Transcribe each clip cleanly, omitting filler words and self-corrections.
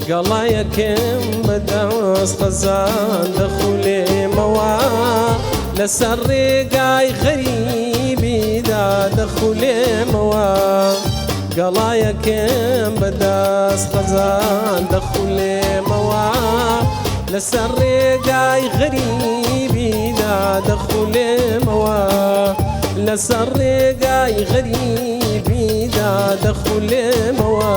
گەڵایەکم بەدەست خەزان دەخولێمەوە، لەسەر ڕێگای غەریبیدا دەخولێمەوە. گەڵایەکم بەدەست خەزان دەخولێمەوە، لەسەر ڕێگای غەریبیدا دەخولێمەوە، لەسەر ڕێگای غەریبیدا دەخولێمەوە.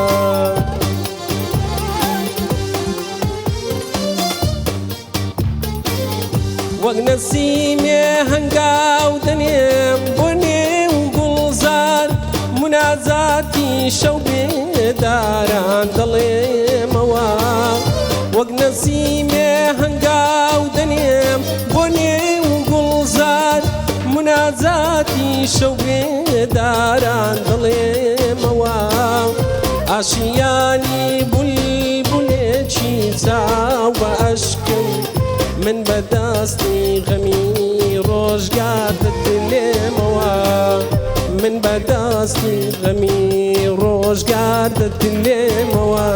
وەک نەسیمێ هەنگاو دەنێم بۆ نێو گوڵزار، منازاتی شەو بێداران دەڵێمەوە. وەک نەسیمێ هەنگاو دەنێم بۆ نێو گوڵزار، منازاتی شەو بێداران دەڵێمەوە. ئاشیانی بولبولێکی چاو بە ئەشکم، من بەدەستی غەمی ڕۆژگار دەتلێمەوە، من بەدەستی غەمی ڕۆژگار دەتلێمەوە.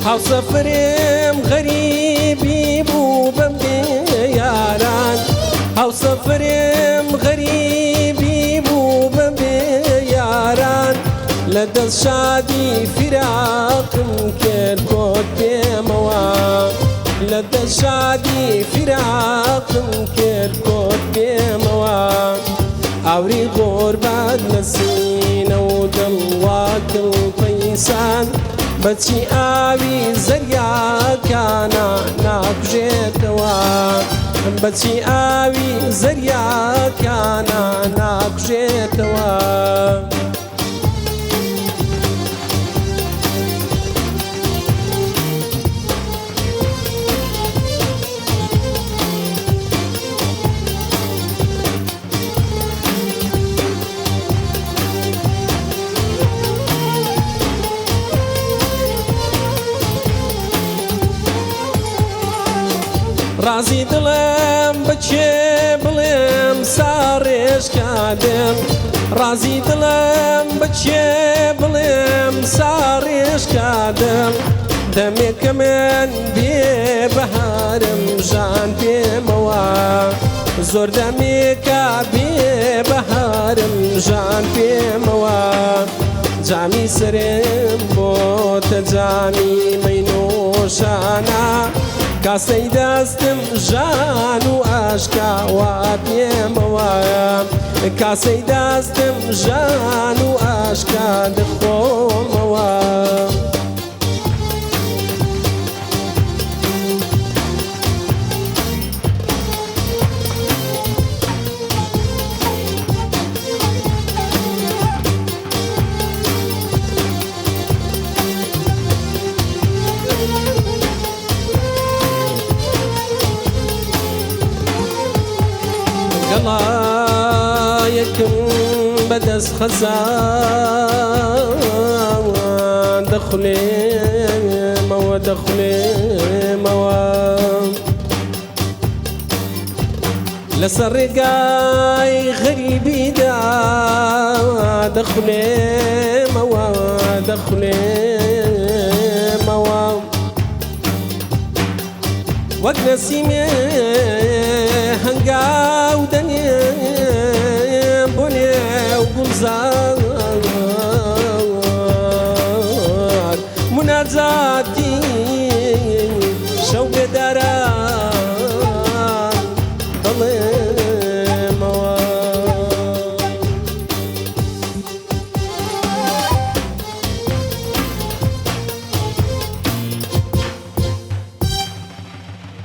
هاوسەفرم غەریبی بوو بەم بێ یاران، هاوسەفرم غەریبی بوو بەم بێ یاران، لە دەست شادی فیراقم کرد کۆت پێمەوە، لە دەست شادی فیراقم کرد کۆت پێمەوە. ئاوری غۆربات لە سینە و دڵوا کڵپەیسان، بەچی ئاوی زەریاکانە ناکوژێتەوە، بەچی ئاوی زەریاکانە ناکوژێتەوە. ڕازی دڵم بچێ بڵێم ساڕێژکادێم، ڕازی دڵم بچێ بڵێم ساڕێژکادەم، دەمێکە من بێ بەهارم ژان پێمەوە، زۆر دەمێکە بێ بەهارم ژان پێمەوە. جامی سەرم بۆتە جامی مەینۆشانە، کاسەی دەستم ژان و ئاشکاوە پێمەوە، کاسەی دەستم ژان و ئاشکا دەخۆمەوە. گەڵایەکم بەدەست خەزان دەخولێمەوە، دەخولێمەوە، لەسەر ڕێگای غەریبیدا دەخولێمەوە، دەخولێمەوە. وەک نەسیمێ هەنگاو دەنێم بۆ نێو گوڵزار،